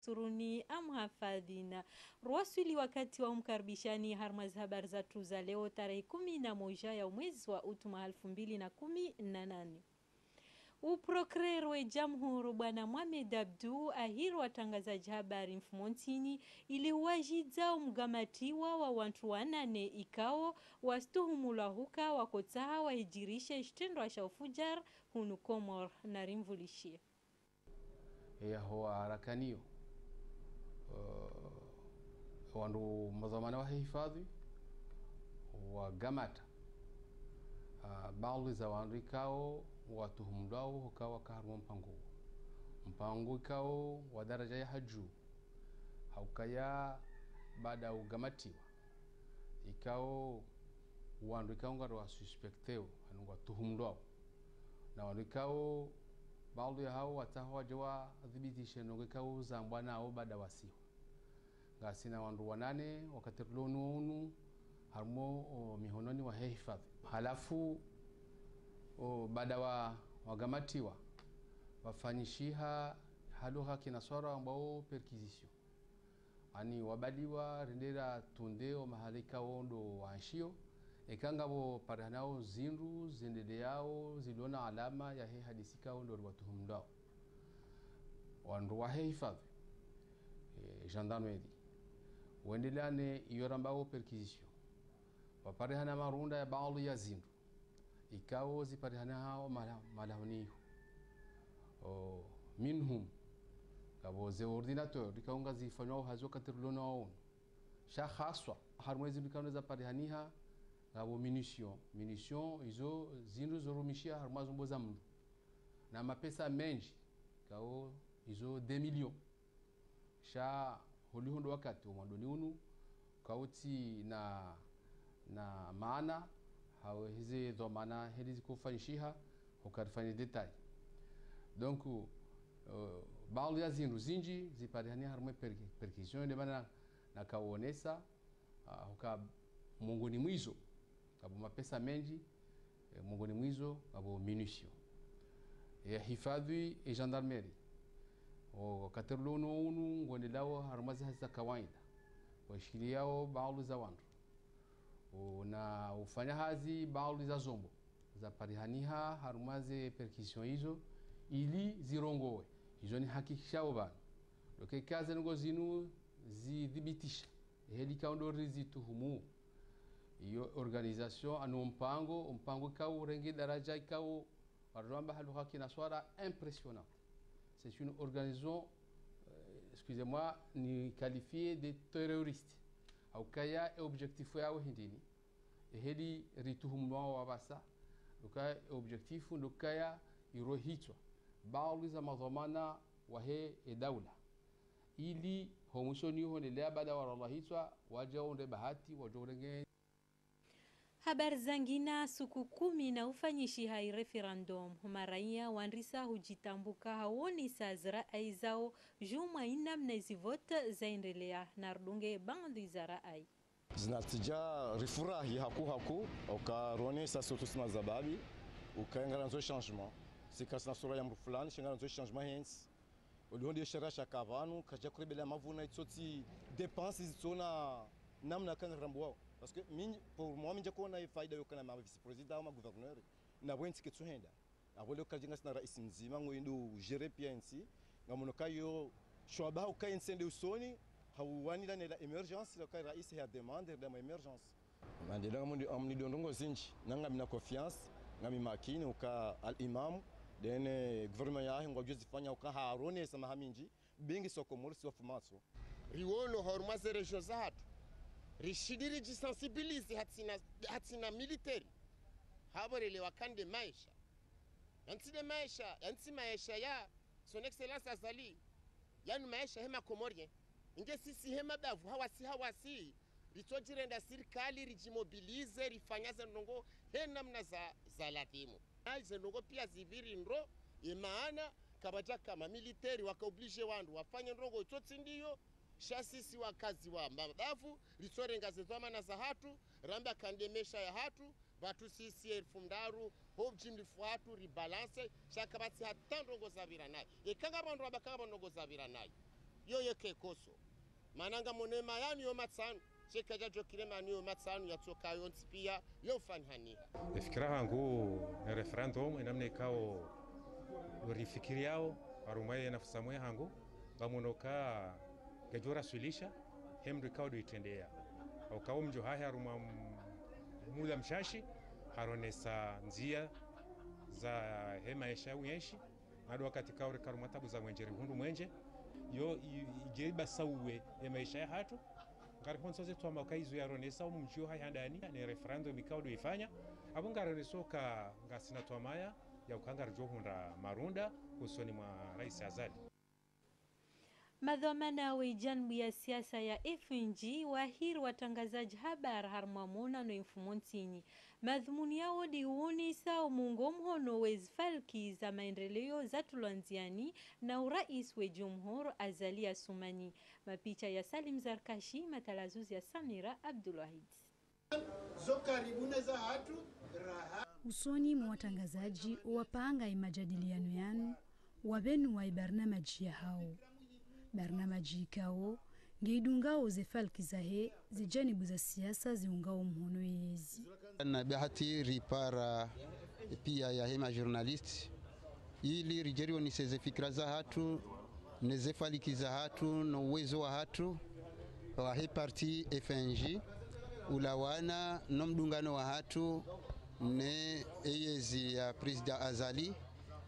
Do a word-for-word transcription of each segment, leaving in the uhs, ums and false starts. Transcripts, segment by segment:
Suruni amhafadhina. Rwaswili wakati wa umkaribishani harumwa ze habari zatru za leo tarehi kumi na moja ya umwezi wa utu mwaha alfu mbili na kumi na nane. Uprocureur we jamhuri bwana Mohamed Abdou ahiri watrangazadji habari mfumo ntsini ili uwajidza umgamatiwa wa wantru wanane ikao wasituhumulwa huka wakotsaha wahijirishe shitrendwa sha ufujar hunu Komori na rimvulishiye. Eyaho waharakaniyo, eh, wandru madhwamana wahe hifadhwi wagamata, ah, baadhwi za wandru ikao watuhumulwao huka waka harumwa mpango uwo. Mpango ikao wa daraja ya hadju, haukaya baada ugamatiwa ikao wandru ikao ngwari wasuspekteo, hanu ngwatuhumulwao. Na wandru ikao, baadhwi yahao watsaha wadje wadhibitishe ndrongoo ikao zambwa nao baada wasihwa. Ngasina wandru wanane, wakati rilo unu unu, harumwa o mihononi wahe hifadhwi. Halafu, o, baada wa, wagamatiwa, wafanyishiha ha lugha ya kinaswara wambwao perquisition. Ani wabaliwa rende ratunde o mahala ikao ndo waenshio, eka ngapvo parihanao zindru zendeleao zilo na alama yahe hadisi ikao ndo riwatuhumulwao. Wandru wahe hifadhwi, eh, gendarmerie, wendelea ne iyo rambao perquisition. Waparihana marunda ya baadhwi ya zindru ikao ziparihana hao mala-, malahoni iho. O, minhum, ngapvo ze ordinateur ikao ngazifanywao hazi wakati rilo nao unu. Sha haswa, harumwa ezindru ikao zaparihaniha, ngapvo munition. Munition izo zindru zorumishiha harumwa zombo za mndru. Na mapesa mendji, ikao izo deux millions. Sha holiho ndo wakati wa mwandoni unu, kautsi na, na maana, hau heze dhwamana heli zikofanyishiha, hukarifanya détail. Donc, euh, baadhwi ya zindru zindji ziparihaniha harumwa perque-, perquisition, nde mana nakaonesa, ah, huka mongoni mwa izo, ngapvo mapesa mendji, eh, mongoni mwa izo, ngapvo munition. Ya hifadhwi e gendarmerie. O, wakati rilo unu unu, ngwendelao harumwa ze hazi za kawaida. Washikiliao baadhwi za wandru. O, na ufanya hazi baadhwi za zombo zaparihaniha harumwa ze perquisition izo, ili zirongowe. Izo nihakikishao pvanu. Ndo eka ze ndrongoo zinu zidhibitisha heli ikao ndo rizituhumu. Iyo organisation hanu mpango, mpango ikao urenge daraja ikao, wandru wamba ha lugha ya kinaswara, impressionnante. C'est une organisation, euh, excusez-moi, ni qualifiée de terroriste. Haukaya e objectif yao hindrini, e heli rituhumulwao wapvasa, ndo ukaya e objectif ndo ukaya irohitswa baadhwi za madhwamana wahe e daula. Ili ho mwishoni ho ndelea baada wara lahitswa, wadja wonde bahati, wadjo urenge. Habari zangina, suku kumi na ufanyishiha i référendum, maraya wandrisa hudjitambuka hawonesa ze rayi zao, dju mwa inamna ezi vote zaendelea, na rudunge baadhwi za rayi. Zinatija rifurahi haku haku, uka ronesa surtout si mazababi, uka ngarandzo changement. Si kasina sura ya mdru fulani, sha ngarandzo changement hentsi. Oliho nde sharia shaka pvanu, kaja kurebela mavuna itsotsi dépenses zitsona namna kanga rambuwao. Parce que mi, pour moi, mi ndja kuona ye faida yokana ma vice-président au ma gouverneur, na pvwentsi ketsuhenda. Apvo leo kaja ngasina raisi mdzima, ngo indo gérer pia ntsi, ngamono kayo shwaba uka ntsi ende usoni, hauwanila nela émergence, lo ka raisi ya demande, dama émergence. Mande nanga mundi amni do ndrongoo zindji, nanga mina confiance, ngami makini uka al imam, dene gouvernement yahe ngwadjo zifanya uka haronesa maha mindji, bingi soko mursi wafumatso. Riwono harumwa ze région zahatru, rishindi ridjisensibiliser hatsina, hatsina militaire. Hapvo relewa kande maesha. Yantsi de maesha, yantsi maesha ya Son Excellence Azali, yanu maesha he ma Comoriens. Inge sisi he mabavu hawasi hawasi, ritsodjirenda sirikali, ridjimobiliser, rifanya ze ndrongoo he namna za, za ladhimu. Na ze ndrongoo pia zipviri ndro, ye maana, kapvadjaka ma militaire waka obliger wandru wafanye ndrongoo itsotsi ndiyo, sha sisi wakazi wa mabavu, ritsorenga ze dhwamana zahatru, ramba kande maesha yahatru, pvatsu sisi elfu ndraru, ho ujimlifu hatru, ribalancer, sha kapvatsi hata ndrongoo zapvira nayi. Eka ngapvo ndro amba kangapvo ndrongoo zapvira nayi. Yo yeke koso. Mana ngamono ye mayanu yo matsanu, sha kayadjadjo kile mayanu yo matsanu yatsoka yontsi piya yo ufanihaniha. Ye fikira hangu ne référendum, ye namna ikao urifikiriyao, harumwa ye nafusi mwe hangu, ngamono ka ngedjo raswilisha, he mndru ikao ndo itrendeya. Hau kao mdjo hahe harumwa m-, muda mshashi, haronesa ndziya zahe maesha uyenshi, na ndo wakati kao rika harumwa tabu za mwenje rihundru mwenje, yo i-, i-, idje ibasauwe ye maesha yahatru. Ngarihonso ze twamaya uka izo yaronesa omdjio hahe handani, ne référendum ikao ndo ifanya. Apvo ngaroneso uka ngasina twamaya ya uka ngaridjo hundra marunda usoni mwa Raisi Azali. Madhwamana we janibu ya siasa ya F N G wahiri watrangazadji habari harumwa monano ye mfumontsini. Madhumuni yawo ndo uonesa omungo mhono we zifalki za maendeleo zatrulwa ndziani na urais we jumhur Azali Assoumani. Mapicha ya Salim Zarkashi, matalazuzi ya Samira Abdoulwahid. Zo karibu ne zahatru, raha. Usoni mwa watrangazadji owapanga ye majadiliano yanu, wapvenua ye barnamaji yahawo. Barnamaji ikao ngeidungao ze falki zahe ze janibu za siasa ziungao mhono ye yezi. Na bahati ripara piya yahe ma journaliste, ili ridje rionese ze fikira zahatru, ne ze falki zahatru, no uwezo wahatru, wahe parti F N G, ulawana no mdungano wahatru, ne eyezi ya Président Azali,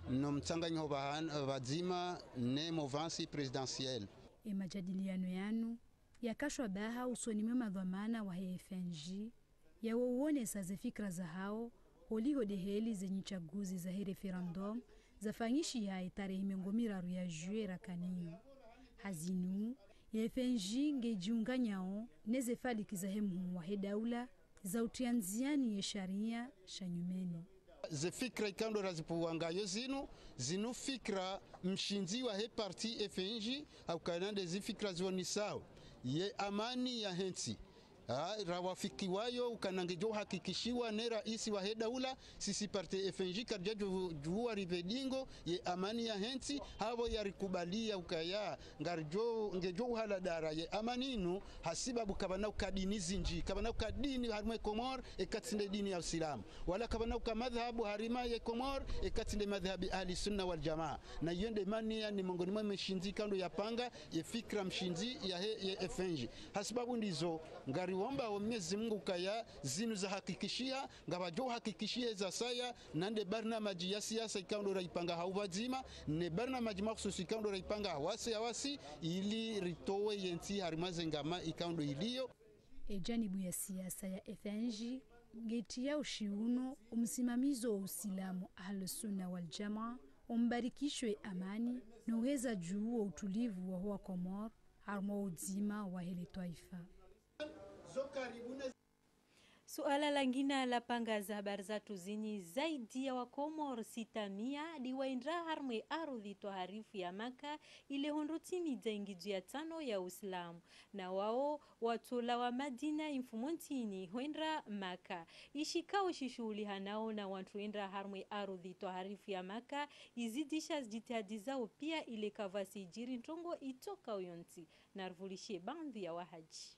no mtsanganyiho pvahan-, pvadzima ne mouvance présidentielle. Ye majadiliano yanu, yakashwa baha usoni mwe madhwamana wahe F N G, yawo uonesa ze fikira zahawo, holiho ndeheli ze nyitsaguzi zahe référendum, zafanyishiha ye tarehi mengo miraru ya juillet rakanayo. Ha zinu, ye F N G ngedjiunganyao ne ze falki zahe mhuu wahe daula, za utriya ndziani ye sharia sha nyumeni. Ze fikira ikao ndo razipvuwa ngayo zinu, zinu fikira mshindzi wahe parti F N G, hauka nde zi fikira zionesao ye amani yahe ntsi. Ha, rawafikiwayo ukana ngedjo hakikishiwa ne raisi wahe daula, sisi parti F N G karidjadjo djuwa ripve dingo ye amani yahe ntsi, hapvo yarikubalia ukaya ngaridjo, ngedjo uhaladara ye amani inu, hasibabu kapvana uka dini zindji, kapvana uka dini harumwa ye Komori, eka tsi nde dini ya Usilamu. Wala kapvana uka madhhabu harumwa ye Komori, eka tsi nde madhhabi Ahli Sunna wal Jamaa. Na iyo nde maana ni mongoni mwa mishindzi ikao ndo yapanga, ye fikira mshindzi yahe, ye F N G. Hasibabu ndizo, ngariomba wo Mwenyezi Mungu ukaya zinu zahakikishiha, ngapvadjo hakikishiha za saya, na nde barnamaji ya siasa ikao ndo raipanga ha upvadzima, ne barnamaji mahususi ikao ndo raipanga hawasi hawasi, ili ritowe ye ntsi harumwa ze ngama ikao ndo iliyo. Ye janibu ya siasa ya F N G, ngetriya ushiuno, omsimamizo wa Usilamu Ahlu Sunna wal Jamaa, ombarikisho ye amani, no uheza dju wo utulivu waho wa Komori, harumwa udzima wahe le twaifa. Suala langina lapanga ze habari zatru zini, zaidi ya Wakomori sita mia ndo waendra harumwa ye ardhwi twaharifu ya Maka, ile hondro timidza ye ngizo ya tsano ya Usilamu. Na wao watolawa Madina ye mfumontsini hwendra Maka. Ishikao shishuhulihanao na wantru wendra harumwa ye ardhwi twaharifu ya Maka, izidisha ze jitihadi zao pia ile kapvatsi idjiri ntrongo itsoka uyontsi. Naripvulishe baadhwi ya wahadji.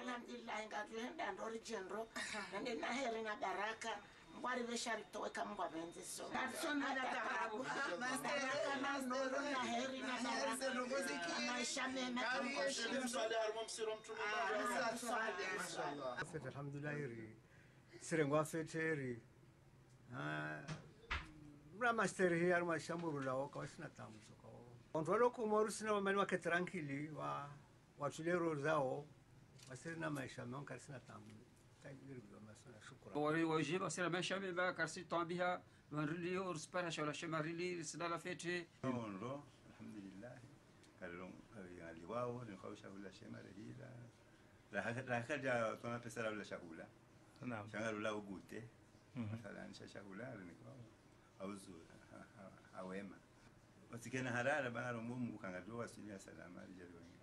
Alhamdulillahi, ngatru henda ndo ridjendro, nende na heri na baraka. Mngwari pvesha ritowe ka Mngu apvendze so. Katsona na taarabu. Master, master, na heri na baraka. Maesha mema. Fete, alhamdulillah, ri. Sirengwa fete, ri. Ah, mra master hi, harumwa shamburu lawo, kawasina tamu so kawo. Wantru walo Komori sina wamani wake tranquille, wa, watule roho zawo, wasirina maesha mema, karisina tamu. Shukran. Wa, wa, wajib, wasirina maesha mema, karisi twaabiha, wandru lio, risipara shahula shema rili, risina la fete. Ndro, alhamdulillah. Kalilo, kali, kali wawo, ni kawo shahula shema rehila. La, la, kaja, tona pesa la hula shahula. Naam. Sha ngarula ugute. Mhm. Masalan, sha shahula, ni kawo. Auzu, ha, ha, ha wema. Tsikena harara, bana rombo Mungu kangadjo waswili ya salama, ridjali wenye.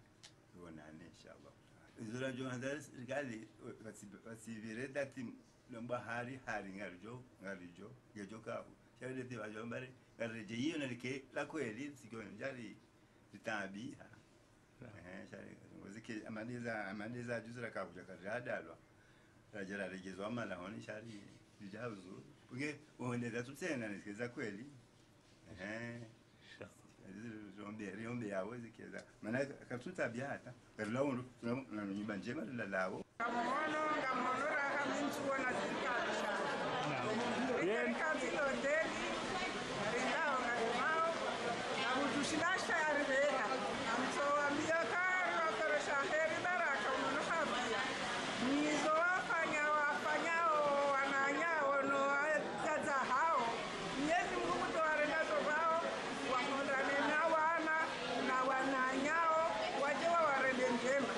Rionane, inshallah. Izo radjo handza sirikali, watsi-, watsipvire dati, lomba hari, hari, ngaridjo, ngaridjo, ngedjo kahu. Sha ridati wadjo mbare, ngaridje iyo na like, la kweli, tsikona ndjari, ritaabiha. Ehe, sha ri-, ngozike, amaliza, amaliza juzi rakabuja kari adalwa. Radjera redjezwa mala honi sha ri, ridja uzu. Uke, uendeza tutsena, nisikiza kweli. Ehe. Sha. Riombe, riombe yawo zikeza. Mana katsutaabiha hata. Kari lawo, na, na nyumba ndjema rilalawo. Ngamono, ngamono raha mi ntsuona zitarisha. Naam. Rikali kazi loteli, rindawo ngarimao, na hudjushilasha yariveha. Namtso wambiya kari wakoresha heri baraka unono haviya. Nizo wafanya, wafanyao, wananyawo, no wadzadze hawo. Mnyezi Mungu mdo warenda zo pvao, wahondane na wana, na wananyawo, wadje wawarende ndjema.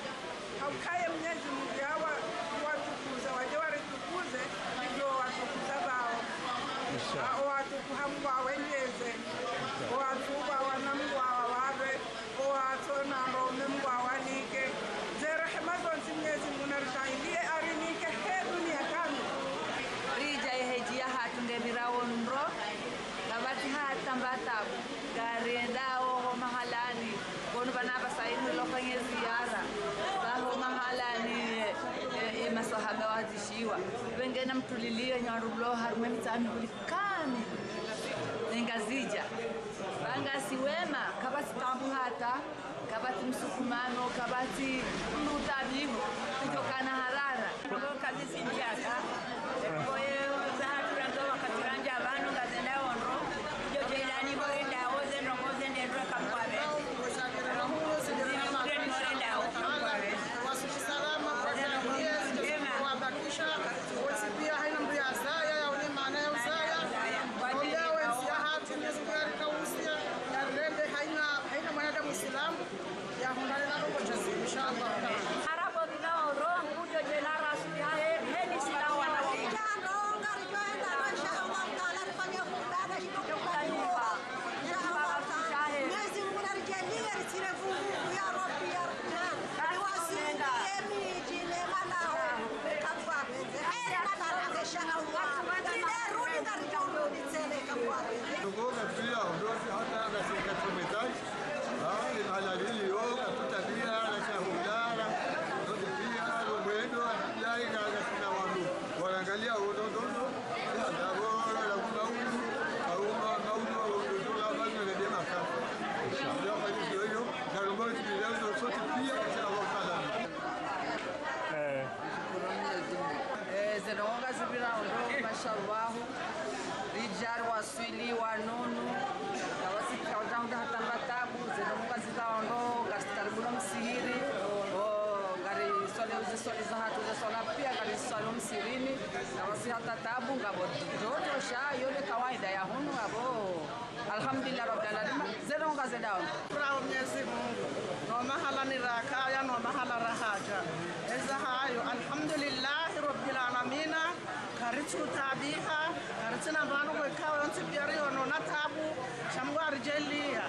Haukaye Mnyezi Mungu yawa-, watukuza, wadje waritukuze, ndjo watukuza pvao. Insha. Hao watukuha Mungu awendjeze. Watukuha wana Mungu awawapve. Owatsina ndo Mungu awanike. Ze rehema zontsi Mnyezi Mungu narishahidiye arinike he duniya kamili. Ridja ye hedji yahatru nge pvirao ndro. Kapvatsi hata mba tabu. Ngariendao ho mahalani. Kono pvanu pvasa inu lofanye ziyara. Pvaho mahalani, eh, eh, maswahaba wazishiwa. Pvengena mtuliliyo nyarulo harumwa mitsami kuli kani. Nengazidja. Pvanga si wema, kapvatsi tabu hata, kapvatsi msukumano, kapvatsi mdru tabiho, kudjokana harara. Ngo kabisi ndjaka. Koye zahatru randzo wakati randja pvanu ngazendao ndro. Djo djelani koye ndawo zendrongo zende ndro kamkwabe. Zini mdeni koye ndawo kamkwabe. Wasushi salama, kwa jana mwenyewe, wabakisha, wontsi piya haina mdru yazaya, yaone maana ya uzaya. Oya wontsi yahatru, Mnyezi Mungu yarikausiya, yarende haina, haina mwanadamu Islamu, yahundane na ndrongo djazi, inshallah. Harabo bila oro, mdru djo djela rasu ya he, he ni Islamu. Inshallah, inshallah, inshallah. Mwenyezi Mungu naridjaaliye ritsire vuvu ya Rabbi ya Rahman. Riwaswili ye midji ne malaho. Kapvwa pvendze. Heri na baraka, insha Allah. Tsile rudi ngaridjo rudi tsena kapvwa pvendze. Tuko katika uongozi hata katika tumetaji. Ah, ni mahala lili yo, katutabiha, na chahula, zote piya, lo mwendo, ya ina, na sina wanu. Wanangalia, uno, no, no. Eh. Eh, zendrongo ngazipvirao ndro, mashallah. Ridja riwaswili wanunu. Ngawasi kaudja hata mba tabu, zendrongo ngazipvirao ndro, ngasi karibu no msihiri. Oh, ngariswali uzi swali zahatru, ze swala piya ngariswali msihirini. Ngawasi hata tabu, ngapvo ndrotro sha, yo nde kawaida ya hunu ngapvo. Alhamdulillah Rabbil Alamin. Zendrongo ngazendao. Shukuru Mwenyezi Mungu. No mahala ni rakaya, no mahala rahadja. Eza hayo, Alhamdulillah Rabbil Alamina. Karitsutaabiha, karitsina pvanu kwekao yontsi piya riono na tabu, sha Mungu aridjaaliya.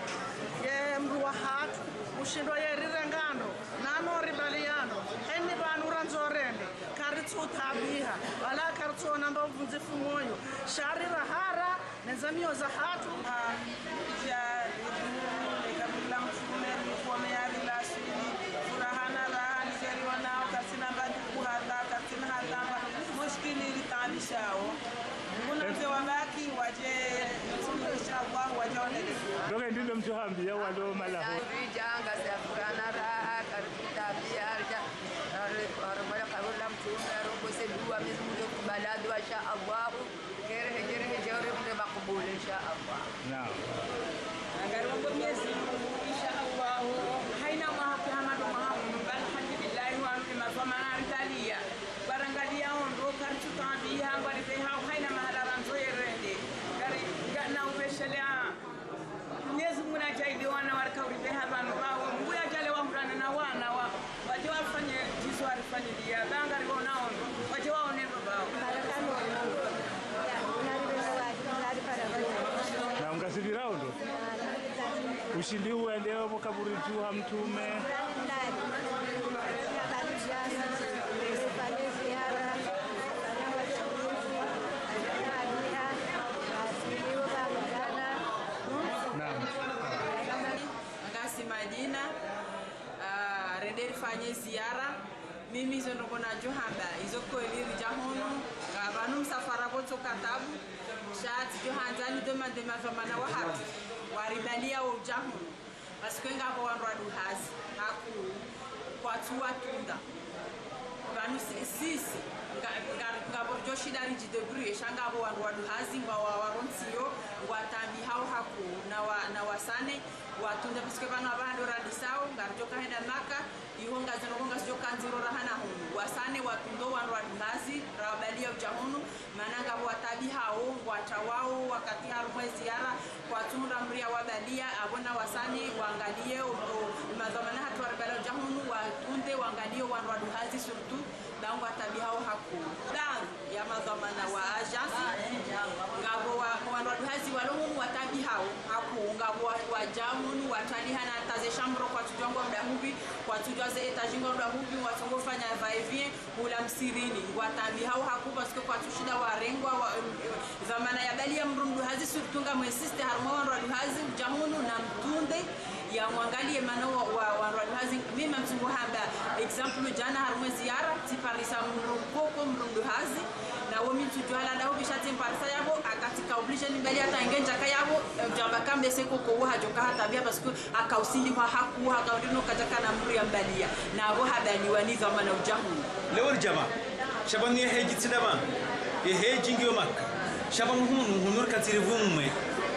Ye mdru wahatru, ushindo ye rirengano, nano ribaliyano, heni pvanu randzo rende, karitsutaabiha, wala karitsuona mba uvundzifu moyo, sha ri rahara, neze miyo zahatru. Ah, ya, ni kabila mfume, ni fome ya rilaswili, furaha na raha, ni jeri wanao, katsina mba nduku hata, katsina hata mba, mushkili ritaabishao. Kuna mze wabaki, wadje, inshallah, wadje wanele. Ndoke ndindo mtsuhambiya walo malaho. Ridja, ngasi ya furaha na raha, karitsutaabiha, ridja, are, are, mala kabula mtume, arongose dua, Mwenyezi Mungu kubali dua, insha Allah. Kere, kere, kere, kere, makubuli, insha Allah. Naam. Ngari wombo Mwenyezi Mungu, insha Allah. Haina mwaha kuhama ndo mwaha unu, alhamdulillah, wanu ni mazwa mana aridjaaliya. Barangaliya ondro, karitsutaabiha, ngwari pveha, haina mahala randzo yerende. Ngari, nga, na upveshelea. Mwenyezi Mungu nadjaaliye wana warika uripveha pvanu pvawo. Mungu yadjaaliye wahundrane na wana wa, wadje wafanye djizo warifanyiliya. Ba ngari wonao ndro, wadje waone ndro pvawo. Na ngasi pvirao ndro. Shiliwa leo pvo kaburi dju ha mtrume. Naam. Ngasi Madina, ah, rende rifanye ziara. Mimi izo ndrongoo nadjo hamba, izo kweli ridja hunu, ngapvanu msafara pvo tsoka tabu, sha tsidjo handza ni dema dema dhamana wahatru, waribaliya wo udja hunu. Parce que ngapvo wandru wa duhazi, hakuu, kwatsu watunda. Pvanu si-, sisi, nga-, nga-, ngapvo ridjo shinda ridji débrouiller, sha ngapvo wandru wa duhazi, ngwa wa-, warontsiyo, ngwataabihao hakuu, na wa-, na wasane, watunde, parce que pvanu apvaha ndo radisao, ngaridjo kahenda Maka, iho ngazino ko ngazidjo kandziro rahana hunu. Wasane watunde wandru wa duhazi, rawabaliya udja hunu, mana ngapvo wataabihao, ngwatrawao, wakati harumwa ziara, kwatsu mdru mriya wabaliya, apvo na wasane, wangaliye, o, o, madhwamana hatru waribaliya udja hunu, watunde, wangaliye wandru wa duhazi, surtout, ba ngwataabihao hakuu. Ba ya madhwamana wa agence, ngapvo wa, wandru wa duhazi walo hunu wataabihao hakuu, ngapvo wa, wadja hunu, watraliha na hata ze shambro kwatsudjua ngwa muda hupvi, kwatsudjua ze étage ngwa muda hupvi, watsongo fanya va-et-vient, hula msirini, ngwataabihao hakuu, parce que kwatsu shinda warengwa, wa, em, em, dhwamana ya baliya mdru mduhazi, surtout ngam insiste, harumwa wandru wa duhazi, udja hunu na mtunde, ya mwangaliye mana wa, wa, wandru wa duhazi, mimi ngamtsungo hamba, exemple, djana harumwa ziara, tsiparisa mdru koko mdru mduhazi, na wo mi ntsudjua landa hupvi sha tsimparisa yapvo, akati ka obligé nibaliye hata ngendjaka yapvo, eh, djamba kambe se koko wo hadjoka hataabiha, parce que haka usilihwa hakuu, haka undrino kadjakana mdru ya mbaliya, na apvo habaliwa ni dhwamana udja hunu. Leo ri djama, sha pvanu ye hedji tsi dama, ye hedji ngiyo Maka, sha pvanu hunu, hunu rika tsiri pvumwe,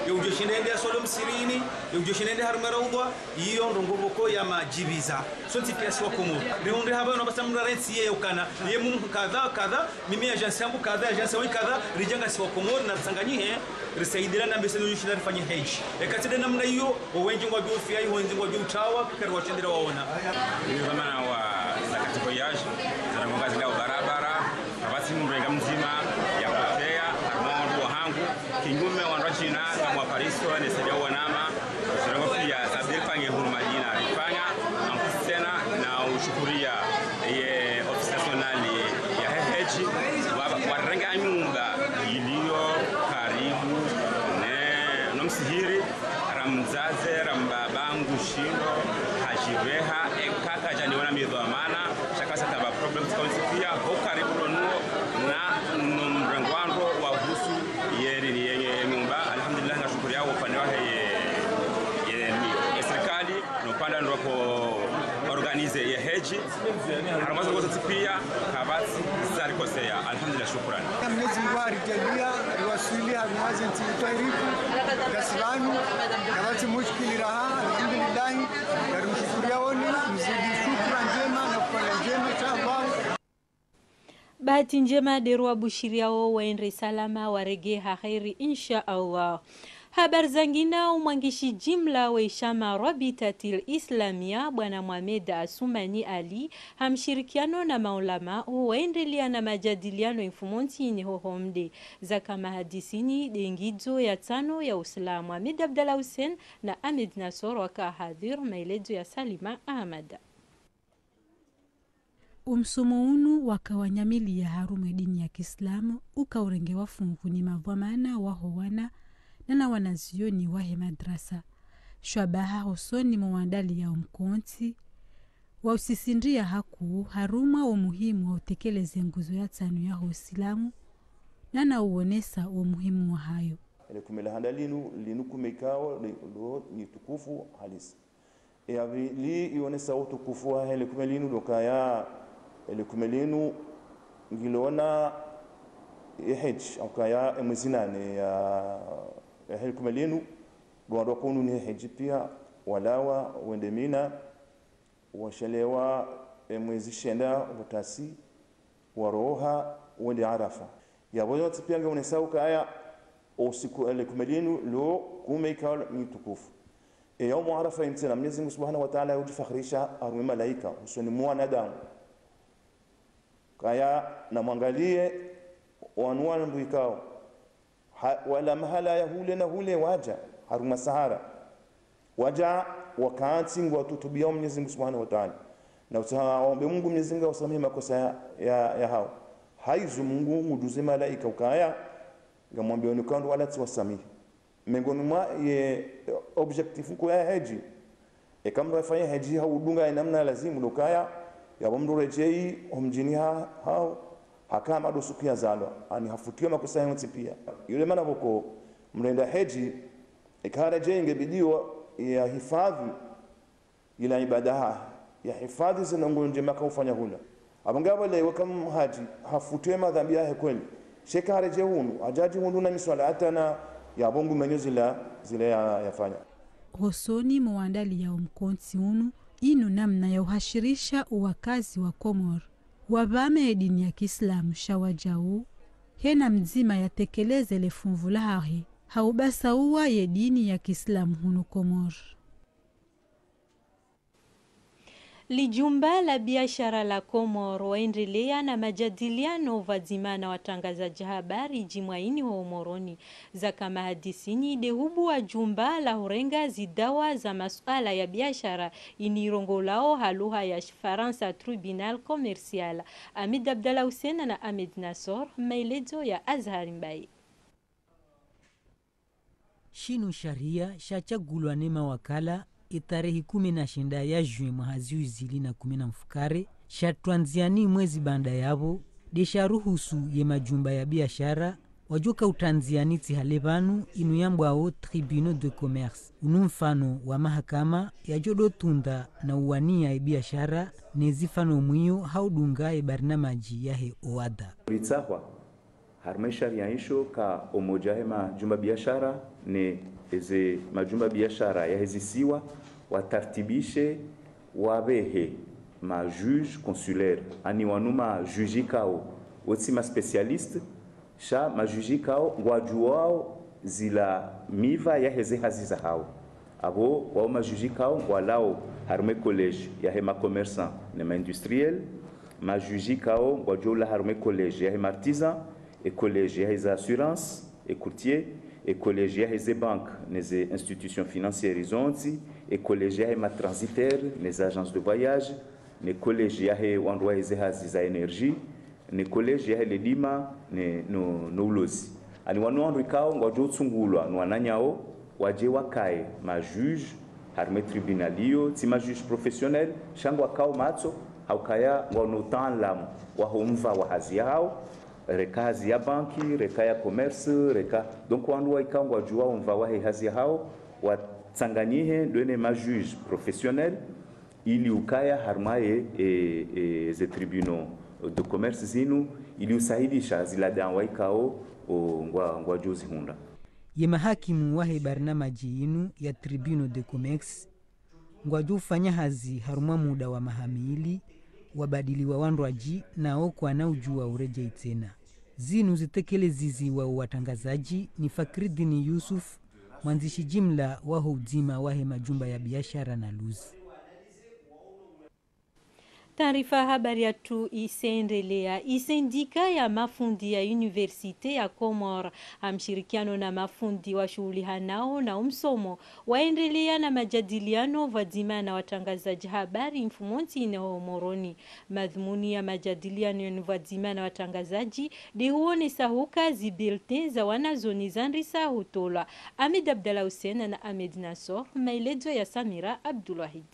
ye udjo shinda yende ya swali msirini, ye udjo shinda yende harumwa raudhwa, iyo ndrongoo pvoko ya madjibiza. Sontsi piya si wa Komori. Rihundre hapvo yona pvasa mdru arentsi ye ukana, ye mumu kadha, kadha, mimi agence yangu kadha, agence yangu kadha, ridja ngasi wa Komori na ritsanganyihe, risaidiane na mbese nuyushina rifanye hedji. Eka tsi nde namna iyo, owendji ngwadjo ufiya, iho wendji ngwadjo utrawa, kari washendera waona. Ni dhwamana wa Zakat Voyage, zana ngonga zila barabara, kapvatsi mrenga mdzima ya potea, harumwa wandru wahangu, kinyume wandru wa China, kamwa Paris, ne saidia wanama, zana ngo piya, sabiri pange hunu Madina, rifanya, ampusena, na ushukuria, ye office nationale ya he hedji, wa, warenge nyumba, iliyo, karibu, ne, no msihiri, ramdzadze, rambaba, ngushindo, hadjibeha, eka kadjaniona mi dhwamana, sha kasa taba problème tsika unsikia, ho karibu no nuo, na no mrengo wandro wa husu, ye nini, ye, ye nyumba, alhamdulillah, ngashukuria wo upande wahe ye, ye, ye sirikali, no upande ndroko organiser ye hedji, harumwa zo ngozo tsi piya, kapvatsi zarikoseya. Alhamdulillah, shukran. Mwenyezi Mungu aridjaaliya, riwaswili, harumwa ze ntsi twahirifu, ngasi pvanu, kapvatsi mushkili raha, alhamdulillah, ngarimshukuriyaoni, mzidi shukura ndjema na kufanya ndjema, insha Allah. Bahati ndjema de rwabushiriyao wendre salama warenge ha kheri, insha Allah. Habari zangina, umwandzishi jimla we shama Rabitatil Islamia, Bwana Mohamed Assoumani Ali, ha mshirikiano na maulama, waendeleya na majadiliano mfumontsi ne ho Homde. Zaka mahadisini de ngidzo ya tsano ya Usilamu. Ahmed Abdallah Hussein na Ahmed Nassor waka hadhir, maelezo ya Salima Ahmada. Omsomo unu waka wanyamiliya harumwa edini ya kiislamu, uka urengewa funvu ni madhwamana waho wana, na na wanazioni wahe madrasa. Shwabaha hosoni mwa wandaliya omkontsi, wa usisindria hakuu harumwa omuhimu wa utekeleze nguzo ya tsanu yaho usilamu, na na uonesa omuhimu wahayo. Ele kume la handa linu, linu kume ikao, li, lo, ni tukufu halisi. E ya pvili ionesa utukufu wahe le kume linu, ndo ukaya ele kume linu ngilona e hedji, ukaya e mwezi nane ya, ya he le kume linu, ndo wandru wakohunu ni hedji piya, walawa, wende Mina, washelewa e mwezi shenda, watasi, waroha, wende Arafa. Yapvo yontsi piya ngeonesa ukaya, o usiku ele kume linu, lo kume ikao ni tukufu. E yaumu Arafa intsena, Mwenyezi Mungu Subhanahu wa Ta'ala yudjifakhirisha harumwa malaika, usoni mwa wanadamu. Ukaya namwangaliye wanu wandru ikao. Ha, wala mahala ya hule na hule wadja, harumwa Sahara. Wadja wakantsi ngwatutubiya Mwenyezi Mungu Subhanahu wa Ta'ala. Na utsaha waombe Mungu Mwenyezi Mungu awasamehe makosa ya, ya, yahao. Haizo Mungu ngujuze malaika ukaya, ngamwambiyoni ukaya ndo wala tsiwasamehe. Mengoni mwa ye objectif nkuu ya hedji. Eka mndru afanya hedji ha udunga ye namna lazimu ndo ukaya, yapvo mndru redjeyi homdjini ha, hao, haka hama ndo suku yazalwa, ani hafutiwa makosa yontsi piya. Yule mana pvoko mrenda hedji, eka haredjeyi nge bidiyo ya hifadhwi ila ibada hahe, ya hifadhwi ze ndrongoo ndjema kaufanya hula. Apvo ngapvo leo eka mhadji hafutiwa madhambi yahe kweli. Sha eka haredjeyi hunu, hadjadji hunu na miswala hata na yapvo ngumenyo zila, zile ya, yafanya. Hosoni mwa wandaliya wo mkontsi unu, inu namna ya uhashirisha uwakazi wa Komori. Wapvame ye dini ya kiislamu sha wadjau, hena mdzima yatekeleze le funvu lahahe, ha ubasauwa ye dini ya kiislamu hunu Komori. Lijumba la biashara la Komori waendeleya na majadiliano pvwadzima na watrangazadji habari djimwa ini ho Moroni. Zaka mahadisini de hubuwa jumba la hurenga zidawa za masuala ya biashara ini irongolwao ha lugha ya shifarantsa tribunal commercial. Ahmed Abdallah Hussein na Ahmed Nassor, maelezo ya Azhar Mbaye. Shinu sharia shatsagulwa ne mawakala etarehi kume na shenda ya juin mwaha zihwi zili na kume na mfukare, shatrandziani mwezi baanda yapvo, de sharuhusu ye majumba ya biashara wadjoka utrandziani tsi hale pvanu inu yambwao tribunal de commerce. Unu mfano wa mahakama yadjo do tunda na uwaniya ye biashara ne zifano mwiyo ha udunga ye barnamaji yahe OHADA. Ritsahwa harumwa ye sharia isho ka umoja he majumba biashara ne eze majumba biashara yahe zisiwa watartibishe wapvehe ma juge consulaire, ani wanu ma juge ikao wotsi ma spécialiste, sha ma juge ikao ngwajuwao zila miva yahe ze hazi zahao. Apvo wao ma juge ikao ngwalao harumwa ye collège yahe ma commerçant ne ma industriel, ma juge ikao ngwadjo ula harumwa ye collège yahe ma artisan, ye collège yahe za assurance, ye courtier, ye collège yahe ze banque ne ze institution financière zontsi, ye collège yahe ma transitaire ne za agence de voyage, ne collège yahe wandru wahe ze hazi za énergie, ne collège yahe ledima ne, no, no ulozi. Ani wanu wandru ikao ngwadjo tsungulwa no wananyao wadje wakaye ma juge harumwa ye tribunal iyo, tsi ma juge professionnel, sha ngwakao matso, ha ukaya ngwano utaalamu waho mva wa hazi yahao, reka hazi ya banki, reka ya commerce, reka. Donc wandru wa ikao ngwadjuwao mva wahe hazi yahao, watsanganyihe ndo ne ma juge professionnel, ili ukaya harumwa ye, e, e, ze tribunaux de commerce zinu, ili usahilisha zila dawa ikao, o, ngwa, ngwadjo zihundra. Ye mahakimu wahe barnamaji yinu ya tribunaux de commerce ngwadjo ufanya hazi harumwa muda wa maha mili, wabadiliwa wandrwadji, nao kwana udjuwa uredjeyi tsena. Zinu zitekeleziziwa wo watrangazadji ni Fakridini Yusuf, mwandzishi jimla waho udzima wahe majumba ya biashara na luzi. Taarifa habari yatru isendeleya. Isendika ya mafundi ya Université ya Komori, ha mshirikiano na mafundi washuhulihanao na umsomo, waendeleya na majadiliano pvwadzima na watrangazadji habari mfumontsi inu ho Moroni. Madhumuni ya majadiliano yanu pvwadzima na watrangazadji, de huonesa huka zi bulletin za wanazioni zandrisa hutolwa. Ahmed Abdallah Hussein na Ahmed Nassor, maelezo ya Samira Abdulwahid.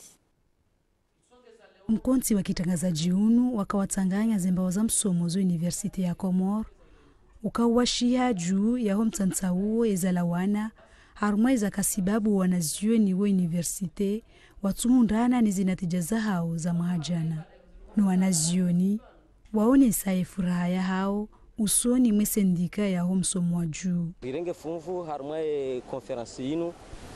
Mkontsi wa kitrangazadji unu waka watsanganya ze mbao za msomo zo Université ya Komori, uka uwashiha juu yaho mtsantsauo eza lawana, harumwa eza ka sibabu wanazioni wo université watsuhundrana ne zinatija zahao za mwaha jana. No wanazioni waonesa ye furaha yahao usoni mwe sendika yaho msomo wa juu. Rirenge funvu harumwa ye conférence yinu,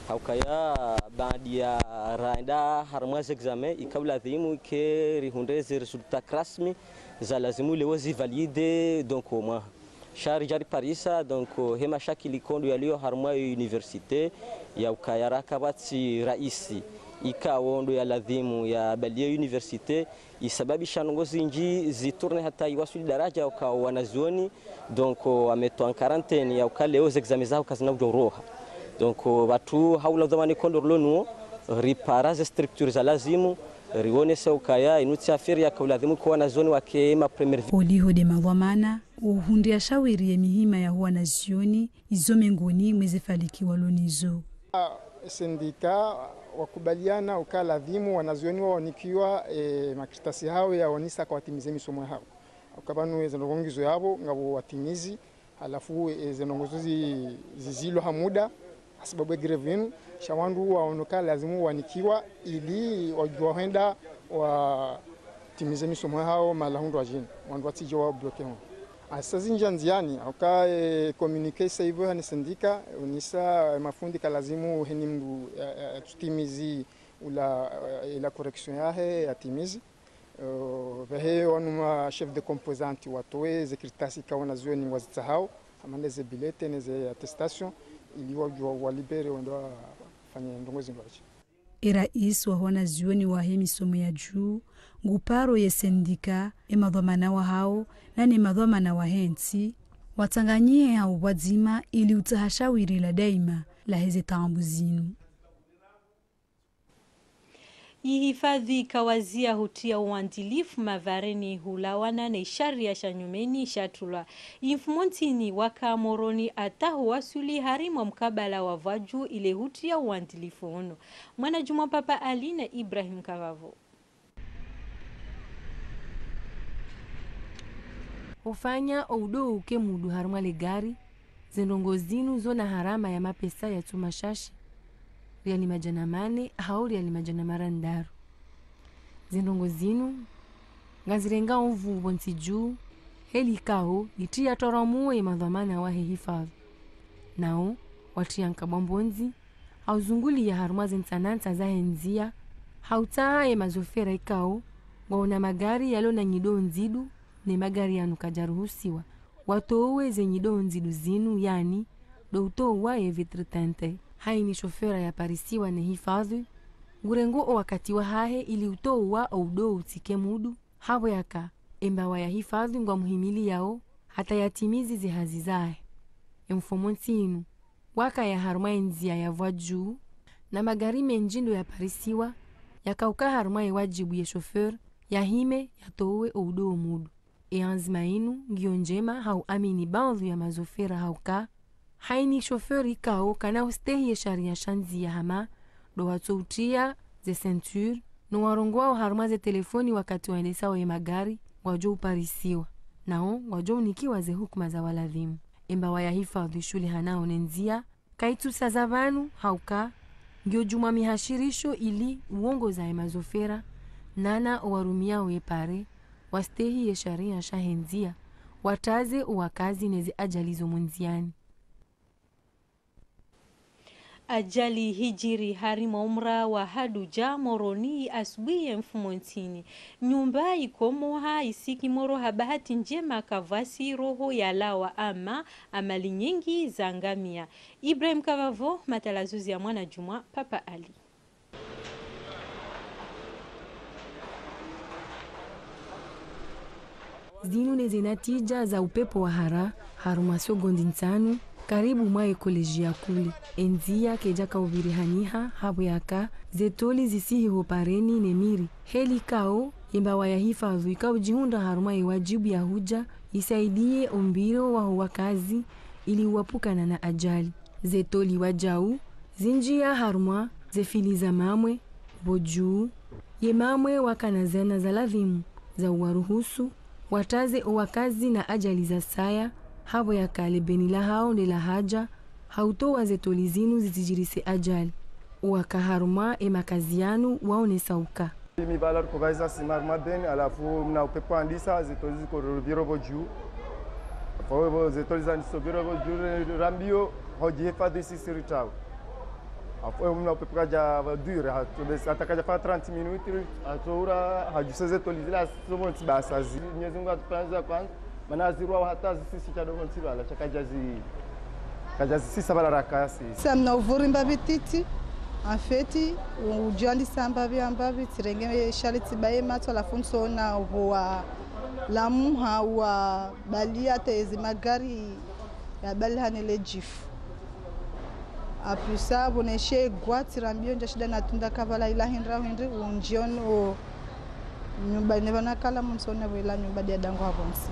ha ukaya baanda ya raenda harumwa ze examen, ika uladhimu ike rihundre ze résultat rasmi za lazimu leo zi valider, donc, o mwaha. Sha ridja riparisa, donc, he mashakili ikao ndo yalio harumwa ye université, ya ukaya raka pvatsi raisi ikao ndo yaladhimu ya baliye université, isababisha ndrongoo zindji zitourner hata iwaswili daraja uka wanazioni, donc, wametwa en quarantaine ya uka leo ze examen zahao kazina udjo uroha. Donc, pvatsu ha ula udhwamana ikao ndo rilo nuo, ripara ze structure za lazimu, rionesa ukaya inu tsi affaire yaka ulazimu kwa wanazioni wake ma première vi- Oliho de madhwamana, uhundria shawiri ye mihima ya wanazioni, izo mengoni mwa ze faliki walo nazo. Sendika wakubaliana uka lazimu wanazioni waonikiwa, e, makaratasi hawo yaonesa ka watimize misomo yahawo. Uka pvanu eze ndrongoo ngizo yapvo, ngapvo watimizi, halafu eze ndrongoo zo zi-, zizilwa ha muda, hasababu ye grève inu, sha wandru waono ka lazimu wanikiwa ili wadjuwa hwenda watimize misomo yahawo mahala hundru wadjeni, wandru watsidje wabloke ho. Asa zindji ndziani, uka, e, communiqué sa ipvo ha ne sendika, onesa, e, mafundi ka lazimu heni mndru, e, e, atsutimizi ula, e, ila correction yahe, yatimizi. Eh, pvahe wanu ma chef de composante watowe ze kartasi ka wanazioni ngwazitsahao, hama ne ze bilete, ne ze attestation, ili wadjuwa walibere wende wafanye ndrongoo zindru wadje. E rais wa wanazioni wahe misomo ya juu, nguparo ye sendika, e madhwamana wahawo, na ne madhwamana wahe ntsi, watsanganyihe ha upvwadzima ili utsaha shawiri la daima la heze taabu zinu. Ihifadhwi ikawazia hutria uandilifu mavareni hulawana ne sharia sha nyumeni shatulwa. Imfumo ntsini waka Moroni ata huwaswili harimwa mkabala wa Vwadju ile hutria uandilifu unu. Mwanadjumwa Papa Ali na Ibrahim Kavavo. Hufanya o udo uke mudu harumwa le gari, ze ndrongoo zinu zona harama ya mapesa ya tsuma shashi, riali madjana mane hau riali madjana marandraru. Ze ndrongoo zinu ngazirengao nvuu pvontsi juu, heli ikao itria toromuo ye madhwamana wahe hifadhwi. Nao watria nkabwa mbondzi, hauzungulia harumwa ze ntsanantsa zahe ndzia, hautsaha ye mazofera ikao ngwaona magari yalo na nyido ndzidu, ne magari yanu kayaruhusiwa watowe ze nyido ndzidu zinu, yaani do utowa ye vitre teintée. Haini shofera yaparisiwa ne hifadhwi, ngurengao o wakati wahahe ili utowa o udo utsike mudu, hapvo yaka e mbawa ya hifadhwi ngwamuhimiliao hata yatimizi ze hazi zahe. E mfumo ntsinu wakaya harumwa e ndzia ya Vwadju, na magari mendji ndo yaparisiwa, yakauka harumwa e wadjibu ye shofera yahime yatowe o udo o mudu. E anzima inu ngiyo ndjema hau amini baadhwi ya mazofera hauka, haini shofera ikao kana ustehi ye sharia sha ndzia hama ndo watso utria ze ceinture, no warongowao harumwa ze telefoni wakati waendesao ye magari, ngwadjo uparisiwa, nao ngwadjo unikiwa ze hukuma za waladhimu. E mbawa ya hifadhwi shuhulihanao ne ndzia, kaitsusaza pvanu hauka ngiyo djumwa mihashirisho ili uongoza ye mazofera, nana o warumiao ye pare, wastehi ye sharia shahe ndzia, watraze o wakazi ne ze ajali zo mo ndziani. Ajali hidjiri harimwa umra wa Hadudja Moroni asubuhi ye mfumo ntsini. Nyumba ikomoha isiki moro ha bahati ndjema kavwasi roho yalawa ama amali nyingi zangamia. Ibrahim Kavavo, matalazuzi ya Mwanadjumwa Papa Ali. Zinu ne ze natija za upepvo wa hara, harumwa segondi ntsanu, karibu mwa ye koleji ya Kule. E ndzia kayidjaka uvirihanyiha, hapvo yaka, ze toli zisihi ho pareni ne miri. Heli ikao, ye mbawa ya hifadhwi ikao udjihundra harumwa ye wadjibu ya hudja, isaidiye o mbiro waho wakazi, ili uwapvukana na ajali. Ze toli wadjau, zindjia harumwa ze fili za mamwe, pvo dju, ye mamwe wakana zana za ladhimu za uwaruhusu watraze o wakazi na ajali za saya, hapvo yaka le beni lahao nde lahadja ha utowa ze toli zinu zitsidjirise ajali. O waka harumwa e makazi yanu waonesa uka. Imi pvala riko pvaiza sima harumwa beni, halafu mna upepvo wandisa, ze toli ziko pviro pvo dju. Hapvo pvo ze toli zandisa pviro pvo dju, re-, rambiwa, hodjihifadhwi sisi ritawe. Hapvo mna upepvo kadja pvadure, hata basi, hata kadja fa trente minutes, hata ura, hadjuse ze toli zila, somo ntsi basa zi, Mwenyezi Mungu atupvanza kwanza, mana zirwa hata zisisi sha dogo ntsi pvala, sha kadja zi, kadja zisisa pvala raka si. Sa mna uvuri mbapvi titi, en fait, udjandisa mbapvi, mbapvi, tsirenge shali tsibaye matso, halafu ntsona upvo wa lamuha wa bali hata ezi magari ya bali hane le djifu. Apvasa pvo neshe gwa tsirambio ndja shinda natunda kapvala ila hindri hindri unjioni o nyumba ne pvanu nakala mtsona pvo ila nyumba dia dangu hapvontsi.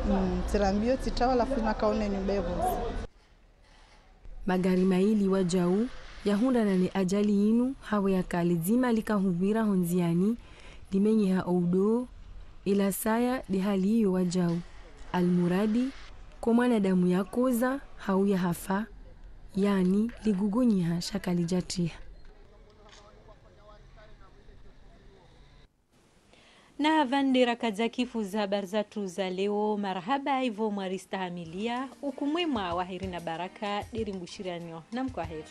Mm, tsirambio tsitsaha halafu nakaone nyumba ipvontsi. Magari mayili wajau yahundrana ne ajali yinu hapvo yaka lidzima likahupvira hondziani, limenyeha oudo, ila saya de hali iyo wajau. Almuradi, ko mwanadamu yakoza hau yahafa, yaani ligugunyiha sha kalidjatiha. Na pvanu de rakadza kifu za habari zatru za leo. Marahaba ivo mwaristahamiliya. Uku mwema wa heri na baraka de rimbushirianyo na mkwaheri.